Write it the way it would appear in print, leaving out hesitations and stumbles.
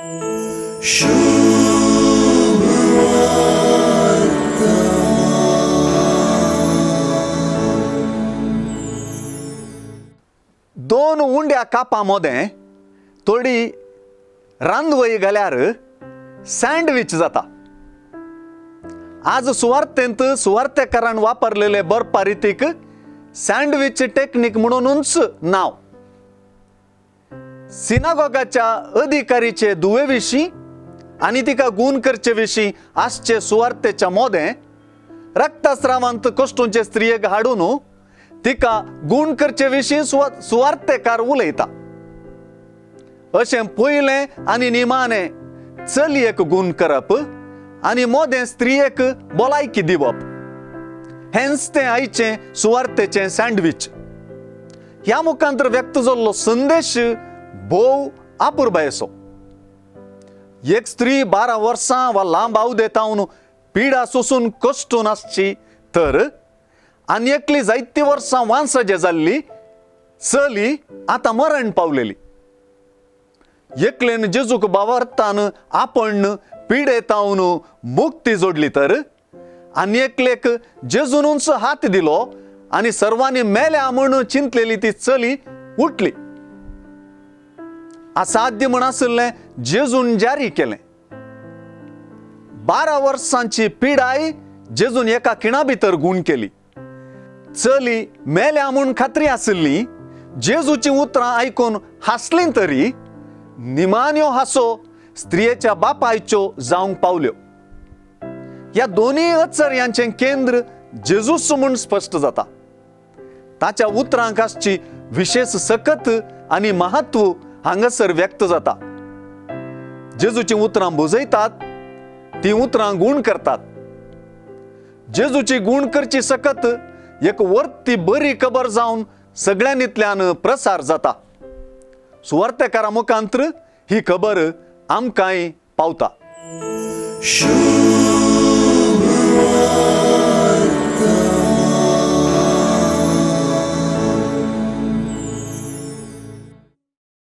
दोन उंड्या कापां मोदें थोडी रांदवय घाल्यार सँडवीच जाता. आज सुवार्तेंत सुवार्तेकारान वापरलेले बरपा रितीक सँडवीच टेक्नीक म्हणूनच नांव. सिनागोगाच्या अधिकारीचे दुवे विशीं आनी तिका गूण करचे विशीं आसचे सुवार्तेच्या मोदें रक्तस्रावांत कश्टूंचे स्त्रियेक हाडून तिका गूण करचे विशीं सुवार्तेकार उलयता. अशें पयलें आनी निमाणें चलयेक गूण करप आनी मोदें स्त्रियेक भलायकी दिवप हेंच तें आयचें सुवार्तेचें सँडवीच. ह्या मुखांतर व्यक्त जाल्लो संदेश भोव आपुरबायेचो. एक स्त्री 12 वर्सां वा लांब आवदेतावन पिडा सोसून कश्टून आसची तर आनी एकली जायती वर्सां वांसजे जाल्ली चली आतां मरण पावलेली. एकलेन जेजूक बावरतान आपण पिडेतावन मुक्ती जोडली तर आनी एकलेक जेजूनच हात दिलो आनी सर्वांनी मेल्या म्हूण चिंतलेली ती चली उठली. असाध्य म्हण आशिल्लें जेजून जारी केलें. 12 वर्सांची पिडाय जेजून एका खिणा भितर गूण केली. चली मेल्या म्हूण खात्री आशिल्ली जेजूची उतरां आयकून हांसली तरी निमान्यो हांसो स्त्रियेच्या बापायच्यो जावंक पावल्यो. ह्या दोनूय अचर्यांचें केंद्र जेजूस म्हूण स्पश्ट जाता. ताच्या उतरांक आसची विशेश सकत आनी महत्व हांगासर व्यक्त जाता. जेजूचीं उतरां बुजयतात, तीं उतरां गूण करतात. जेजूची गूण करची सकत एक वर्ती बरी खबर जावन सगळ्यांनीतल्यान प्रसार जाता. सुवार्तेकारा मुखांत्र ही खबर आमकांय पावता.